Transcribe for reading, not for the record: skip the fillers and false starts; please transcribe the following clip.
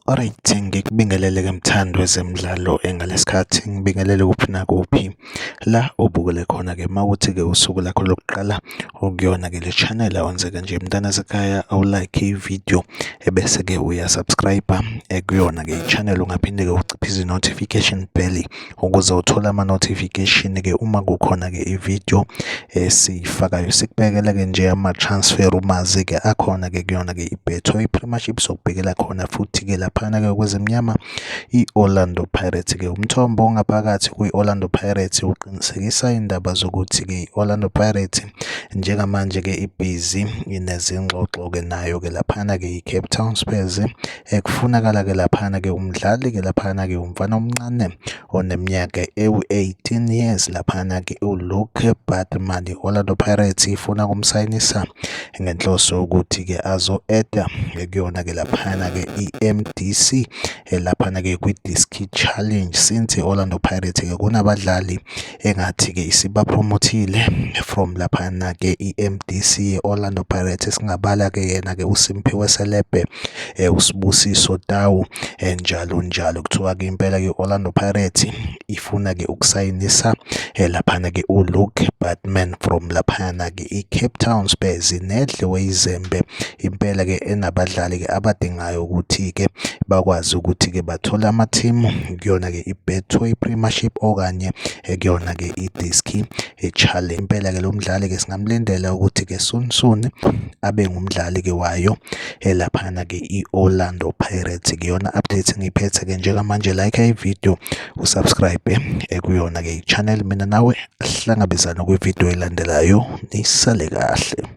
Alright, ngikubingelele-ke mthandi wezemidlalo ngalesikhathi, ngibingelele kuphi nakuphi la obukele khona-ke. Mawukuthi-ke usuku lakho lokuqala okuyona-ke le channel, awenzeke nje mntana sekhaya awu-like ividiyo ebese-ke uya-subscribe kuyona-ke i-channel. Ungaphinde-ke uciphize i-notification bell ukuze uthole ama-notification-ke uma kukhona-ke ividiyo esiyifakayo. Sikubhekele-ke nje ama-transfer rumours-ke akhona-ke kuyona-ke i-Betway Premiership, sokubhekela khona futhi-ke laphana-ke kwezemnyama i-Orlando Pirates-ke. Umthombo ongaphakathi kwi-Orlando Pirates uqinisekisa indaba zokuthi-ke i-Orlando Pirates njengamanje-ke ibhizi inezingxoxo-ke nayo-ke laphana-ke i-Cape Town Spurs. Ekufunakala-ke laphana-ke umdlali-ke laphana-ke umfana omncane oneminyaka ewu-18 years laphana-ke uLuke Baartman. I-Orlando Pirates ifuna ukumsayinisa ngenhloso yokuthi-ke azo-eda kuyona-ke laphana-ke i-MDC laphana-ke kwi-Diski Challenge, since i-Orlando Pirates-ke kunabadlali engathi-ke isibaphromothile from laphana-ke i-MDC ye-Orlando Pirates. Singabala-ke yena-ke uSimphiwe Selepe, uSibusiso Tau, njalo njalo. Kuthiwa-ke impela-ke i-Orlando Pirates ifuna-ke ukusayinisa laphana-ke uLuke Baartman from laphana-ke i-Cape Town Spurs, nedliwe izembe impela-ke enabadlali-ke abadingayo ukuthi-ke bakwazi ukuthi-ke bathole amathimu kuyona-ke i-Betway Premiership okanye kuyona-ke i-Diski Challenge. Impela-ke lo mdlali-ke singamlindela ukuthi-ke soon soon abe ngumdlali-ke wayo laphana-ke i-Orlando Pirates. Kuyona update engiyiphethe-ke njengamanje, like ividiyo, usubscribe kuyona-ke i-channel. Mina nawe sihlangabezane kwividiyo elandelayo, nisale kahle.